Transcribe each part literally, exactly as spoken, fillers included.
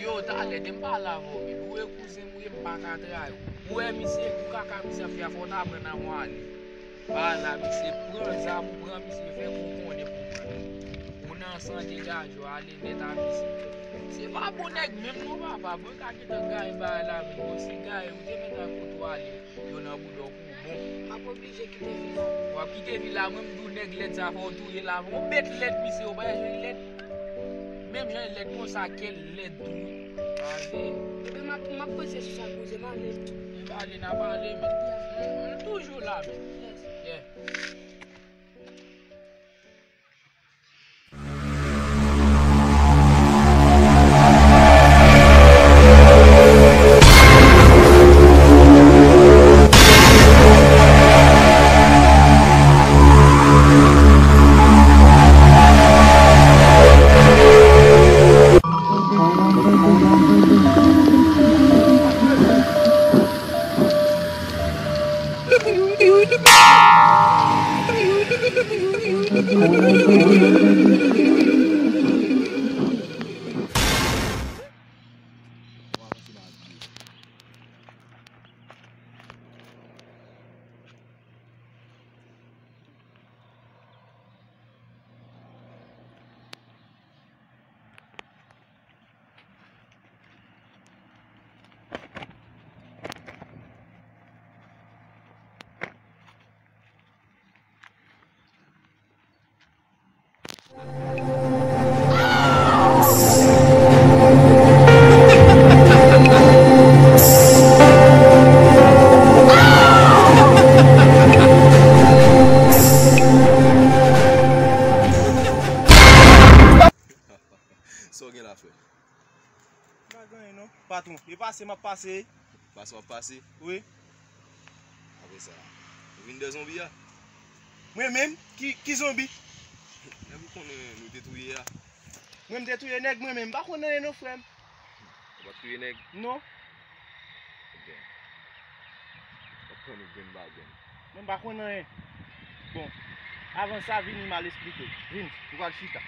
Yo, talè, de m pale avè w, men ou e kouzen m, ou ye, m pa ka trayi w. Ou wè misye, pou kaka misye ap fè a, fò w ta pran nan mwa li. Pa la, misye pran zam, ou pran misye, fè kou konnen pou pran. Ou nan san degaje w, ale nèt a misye. Se pa bon nèg menm non, papa. Bon, ka gentan gaye bagay la, men bon, si gaye, ou te mèt al kote w ale, yo nan bouda w pou bon. M ap oblije kite vil la. W ap kite vil la, mwen m di w nèg lèd sa fò w touye l avè yon bèt lèd, misye, ou pa jwenn lèd. Menm jan l lèd konsa, kè l lèd tou. Pase. Ebyen, m ap, m ap panse sou sa, kouzen, m ale. Ebyen, ale, n ap ale, men. M, m toujou la, men. Yes. Yeah. Sa w gen la, frè? Pa gen anyen non, patwon. E pase m ap pase. Pase w ap pase? Wi. Apre sa, ou vin de zonbi a? Mwen menm? Ki, ki zonbi? Nèg ou konnen nou te touye a. Mwen m te touye nèg mwen menm? M pa konn anyen non, frè m. Ou pa t touye nèg? Non. Ebyen, w ap konn yon grenn bagay. Mwen m pa konn anyen. Bon, avan sa, vini m al esplike w. Vin, nou pral chita.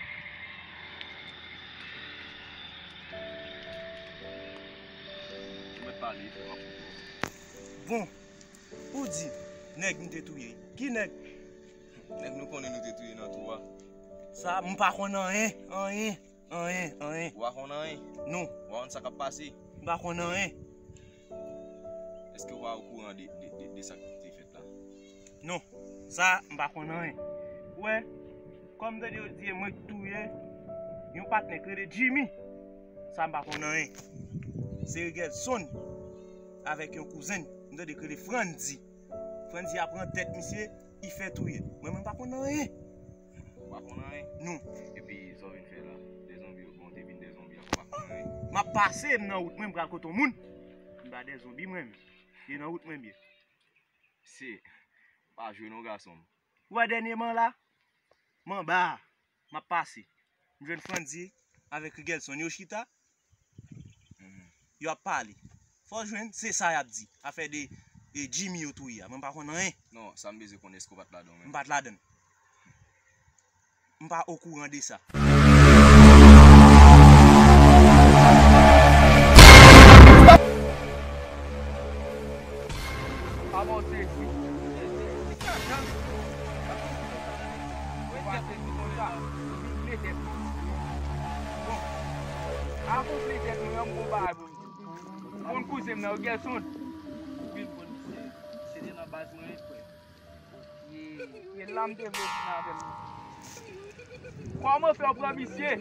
Ou mèt pale, frè, m ap koute w. Bon, ou di, nèg m te touye. Ki nèg? Nèg nou konnen nou te touye nan twou a. Sa, m pa konn anyen, anyen. Anyen, anyen. Ou pa konn anyen? Non. Ou pa konn sa k ap pase? M pa konn anyen. Èske ou pa okouran de, de, de, de sa k te fèt la? Non. Sa, m pa konn anyen. Ou wè, kòm m tande yo di e mwen k touye yon patnè k rele Jimmy. Sa, m pa konn anyen. Se Rigelson avèk yon kouzen m tande k rele Frandy. Frandy a pran tèt misye, li fè touye. Mwen menm pa konn anyen. Ou pa konn anyen? Non. Epi sa w vin fè la? De zonbi yo, bon, te vin de zonbi ankò, pa konn anyen. M ap pase, m nan wout mwen, m pral kote yon moun. M pa de zonbi mwen menm. E nan wout mwen m ye. Se pa jwe non, gason m. Ou wè dènyèman la? M anba a. M ap pase. M jwenn Frandy avèk Rigelson. Yo chita. Mhm. Yo ap pale. Fò w jwenn, se sa y ap di. Afè de, de Jimmy yo touye a. Mwen m pa konn anyen. Non, sa m bezwen konnen, èske w pa t ladan menm? M pa t ladan. M pa okouran de sa. Avan w sezi. Ou pa sezi konsa. Ou vin ple tèt mwen. Bon. Avan w ple tèt mwen, yon bon bagay pou m di. Ou konn kouzen m nan, Rigelson? Wi, m konn misye. Misye te nan baz mwen wi, frè. Ye, ye la m te vle vin avè m. Kòman fè w pran misye?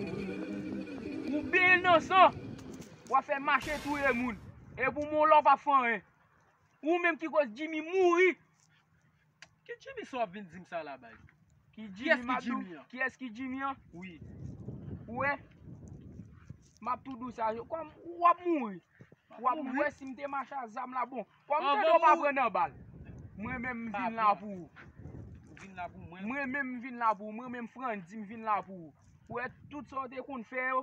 Ou byen inosan. W ap fè mache touye moun. E pou mwen w la w p ap fè anyen. Ou menm ki koz Jimmy mouri. Ki Jimmy sa w ap vin di m sa la, bay? Ki Jimmy, kiyès ki Jimmy an? Kiyès ki Jimmy an? Wi. Ou wè? M ap tou di w sa, kòm w ap mouri. W ap mouri. Wè si m te mache a zam la, bon. Kòm m tande w pa pran nan bal. Mwen menm m vin la pou ou. Ou vin la pou mwen? Mwen menm m vin la pou ou. Mwen menm Frandy m vin la pou ou. Ou wè tout sa w te konn fè yo?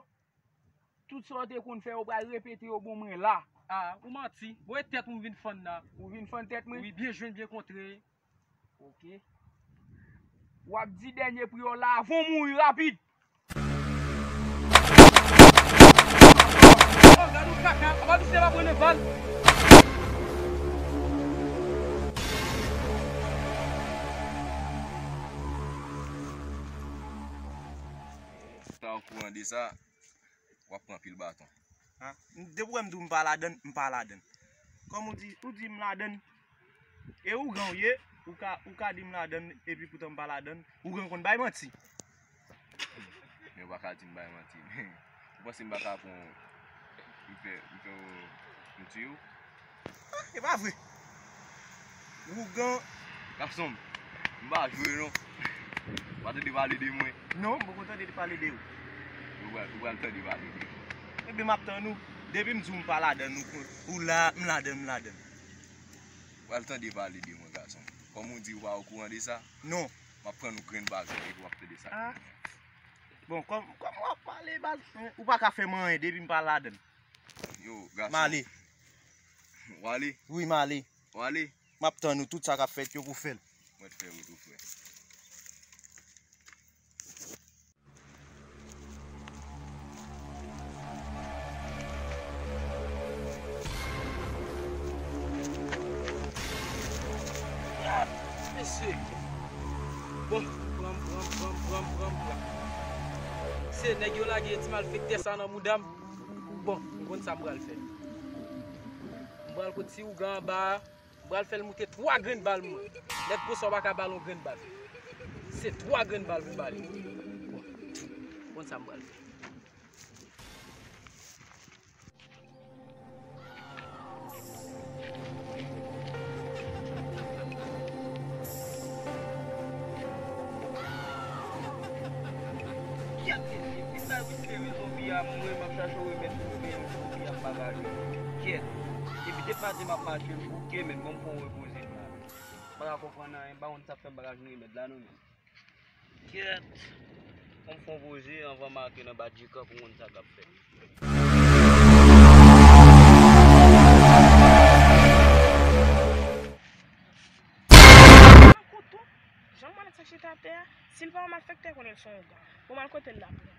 Tout sa w te konn fè, ou pral repete yo bon mwen la. A, ou manti. Bon, e tèt ou m vin fann la. Ou vin fann tèt mwen? Wi, byen jwenn, byen kontre. Oke. W ap di dènye priyè w la avan w mouri rapid. Tounen bal. Sa okouran de sa, w ap pran pil baton. Ha? Depi w wè m di w m pa ladann, m pa ladann. Kòm ou di, ou di m ladann, e ougan w ye, ou ka, ou ka di m ladann, epi poutan m pa ladann. Ougan konn bay manti. Men w pa ka di m bay manti. Ou panse m pa ka pran w, m fè, m fè w, m tiye w? Ah, e pa vre. Ougan. Gason m, m pa jwe non. Ou pa tande pale de mwen? Non, m poko tande pale de ou. Ou pral, ou pral tande pale de mwen. Ebyen, m ap tann ou. Depi m di w m pa ladann, ou, ou la, m ladann, m ladann. Ou pral tande pale de mwen, gason m. Kòm ou di ou pa okouran de sa, non, m ap pran nou grenn bal, epi w ap tande sa. Ah. Bon, kòm, kòm w ap pale bal, ou pa ka fè m anyen depi m pa ladann. Yo, gason. M ale. W ale? Wi, m ale. W ale? M ap tann ou, tout sa k ap fèt yo pou fè l. Mwen t fè wout ou, frè. Mesye. Bon, pran, pran, pran, pran, pran, pran. Se nèg yo lage ti malfektè sa nan mouda m. Bon, m konn sa m pral fè. M pral kot ti ougan anba a. M pral fè l moute twa grenn bal mwen. Nèg konsa w pa ka ba l yon grenn bal. Se twa grenn bal pou ba li. Bon, m konn sa m pral fè. Kèt, mesye, vin bay wis leve zonbi a, mwen, m ap chache yon remèd pou touye zonbi a, m pa ka jwenn. Kèt. Depi depi maten m ap mache, m bouke, men bon, m pran repoze m la. M pa ka konprann anyen, m pa konn sa k fè m pa ka jwenn remèd la, non, men. Kèt. Fò m fè yon poze anvan m antre nan badjikan pou m konn sa k ap fèt. Nan koutou, jan malèt sa chita atè a, si l pa yon malfektè, konnen l se yon ougan. Bon, m al kote l la pou mwen.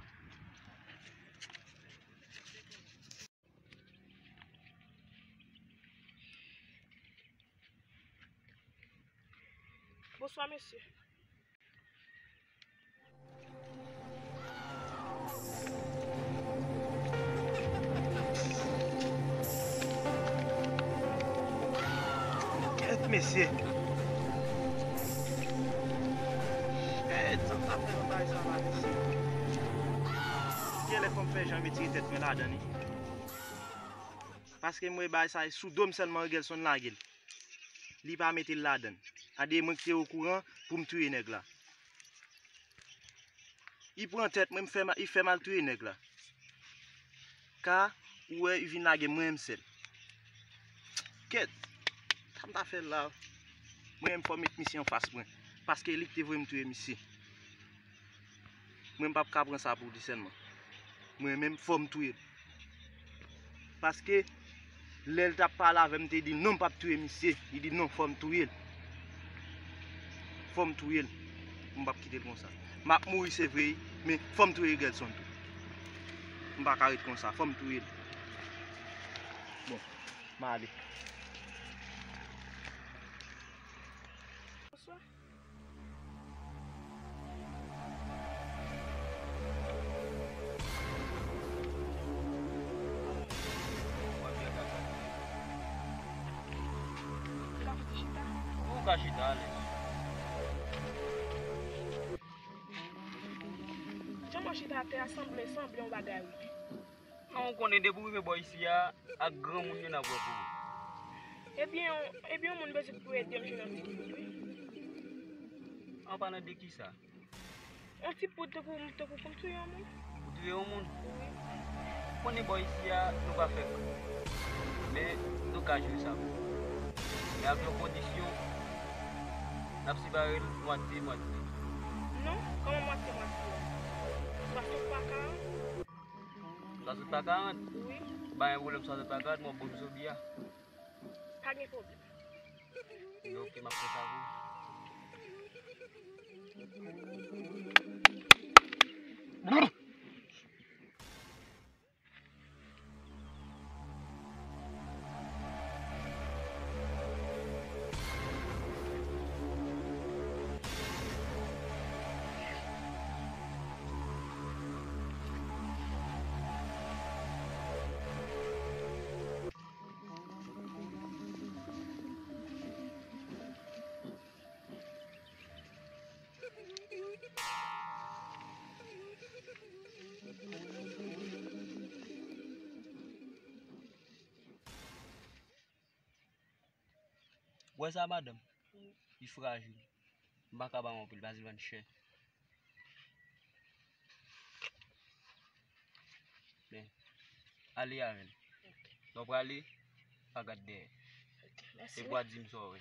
Bonswa, mesye. Kèt, mesye. Kèt, sa m t ap fè nan bagay sa la, mesye. Genlè fò m fè jan m retire tèt mwen ladan li. Paske m wè bagay sa sou do m sèlman Gelson lage l. Li pa mete l ladan l. A de mwen ki te okouran pou m touye nèg la. Li pran tèt mwen, m fè ma-, li fè m al touye nèg la. Ka, ou wè, li vin lage mwen menm sèl. Kèt, sa m ta fè l la? Mwen menm fò m met misye anfas mwen. Paske li ki te voye m touye misye. Mwen m p ap ka pran sa pou li sèlman. Mwen menm fò m touye l. Paske lè l t ap pale avè m, m te di l non, m p ap touye misye. Li di non, fò m touye l. Fò m touye l. M p ap kite l konsa. M ap mouri se vre, men fò m touye Gelson tou. M pa ka ret konsa, fò m touye l. Bon, m ale. Bonswa. Ou ka chita, alèz. Jan mwen chita atè a sanble, sanble yon bagay, wi. An, ou konnen depi w rive bò isi a, ak granmoun yo n ap wè pou ou. Ebyen, ebyen, yon moun bezwen pou ede m jwenn yon ti poud, wi. An palan de kisa? Yon ti poud tankou, tankou pou m touye yon moun. Pou touye yon moun? Wi. Ou konnen bò isi a, nou pa fè k. Men, nou ka jwe sa pou ou. Men ak yon kondisyon, n ap separe l mwatye, mwatye. Non, kòman mwatye, mwatye? Swasant pa karant? Swasant pa karant? Wi. Pa gen pwoblèm, swasant pa karant, mwen ban m zonbi a. Pa gen pwoblèm. Ebyen, oke, m ap fè sa pou ou. Ou wè sa, madanm? Li frajil. M pa ka ba w anpil, paske l vann chè. Men, ale avè l. Lè w prale, pa gad dèyè. Epi w a di m sa w wè.